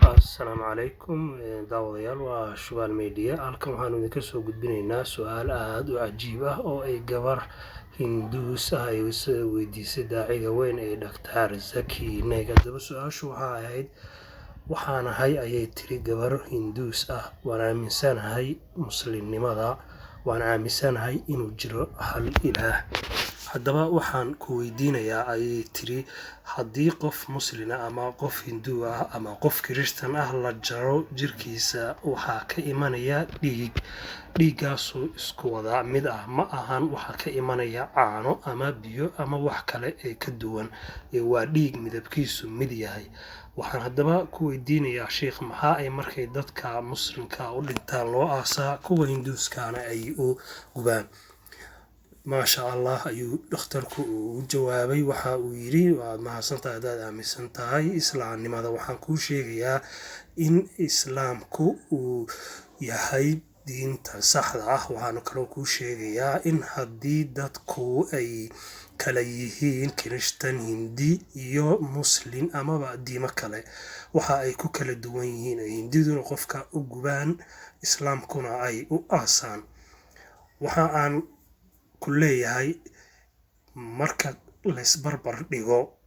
Assalaamu calaykum daawadayaal, waa Shubaal Media. Halkan waxaanu idinka soo gudbinaynaa su-aal aada u cajiib ah oo ay gabar Hinduus ah ay weydiisay daaciga weyn ee Dhaktar Zakir Naik. Haddaba su-aashu waxaa ahayd: "Waxaan ahay," ayay tiri, "gabar Hinduus ah. Waan aaminsanahay Muslimnimada, waan aaminsanahay inuu jiro hal Ilaah. Haddaba waxaan ku weydiinayaa," ayay tiri, "haddii qof Muslina ama qof Hinduu ah ama qof Kirishtan ah la jaro jirkiisa, waxaa ka imanaya dhiig. Dhiiggaasoo isku wada mid ah, ma ahan waxa ka imanaya caano ama biyo ama wax kale ee ka duwan, ee waa dhiig midabkiisu mid yahay. Waxaan haddaba ku weydiinayaa, sheikh, maxaa ay markay dadka Muslimka u dhintaan loo aasaa, kuwa Hinduuskana ay u gubaan?" Maasha Allah, ayuu dhakhtarku uu jawaabay. Waxa uu yidhi: "Waad mahadsantahay haddaad aaminsan tahay Islaamnimada. Waxaan kuu sheegayaa in Islaamku uu yahay diinta saxda ah. Waxaanu kaloo kuu sheegayaa in haddii dadku ay kala yihiin Kirishtan, Hindi iyo Muslin amaba diimo kale, waxa ay ku kala duwan yihiin ay Hindiduna qofka u gubaan, Islaamkuna ay u aasaan. Waxa aan ku leeyahay, marka laysbarbar dhigo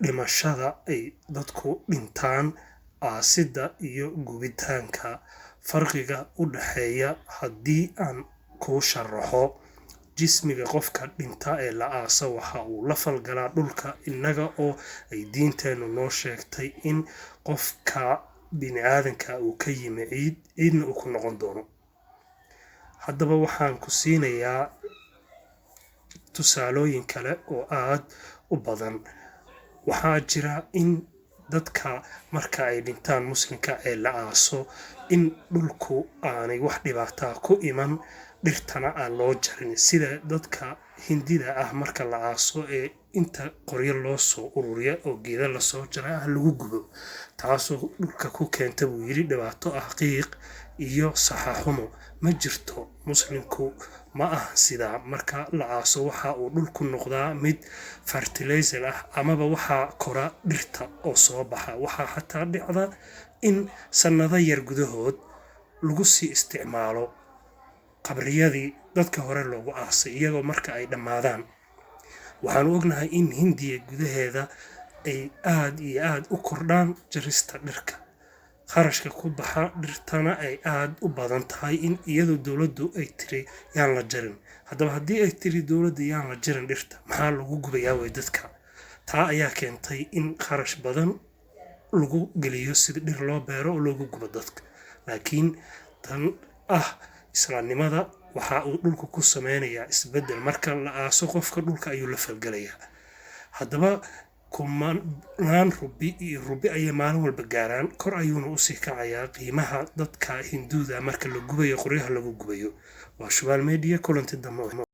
dhimashada ay dadku dhintaan, aasidda iyo gubitaanka, farqiga u dhexeeya haddii aan kuu sharaxo, jismiga qofka dhinta ee la aaso waxa uu la falgalaa dhulka, innaga oo ay diinteennu noo sheegtay in qofka bini'aadanka uu ka yimi ciid, ciidna uu ku noqon doono. Haddaba waxaan ku siinayaa tusaalooyin kale oo aad u badan. Waxaa jira in dadka marka ay dhintaan Muslimka ee la aaso, in dhulku aanay wax dhibaataa ku iman, dhirtana aan loo jarin, sida dadka Hindida ah marka la aaso ee inta qoryo loo soo ururiya oo geeda lasoo jara ah lagu gubo, taasoo dhulka ku keenta," buu yidhi, "dhibaato ah qiiq iyo saxaxumo. Ma jirto, Muslimku ma aha sidaa. Marka la aaso waxa uu dhulku noqdaa mid fertilizer ah, amaba waxaa kora dhirta oo soo baxa. Waxaa xataa dhacda in sannado yar gudahood lagu sii isticmaalo qabriyadii dadka hore loogu aasay iyagoo marka ay dhammaadaan. Waxaanu ognahay in Hindiya gudaheeda ay aad iyo aad u kordhaan jarista dhirka, kharashka ku baxa dhirtana ay aad u badan tahay, in iyadoo dowladdu ay tiri yaan la jarin. Haddaba haddii ay tiri dowladda yaan la jarin dhirta, maxaa lagu gubayaa wey dadka? Taa ayaa keentay in kharash badan lagu geliyo sida dhir loo beero oo loogu gubo dadka. Laakiin tan ah Islaamnimada, waxa uu dhulku ku sameynayaa isbeddel. Marka la aaso qofka, dhulka ayuu la falgelayaa. Haddaba kumanaan rubi iyo rubi ayay maalin walba gaaraan, kor ayuuna usii kacayaa qiimaha dadka Hinduuda marka la gubayo, qoryaha lagu gubayo." Waa Shubaal Media, kulanti dambe.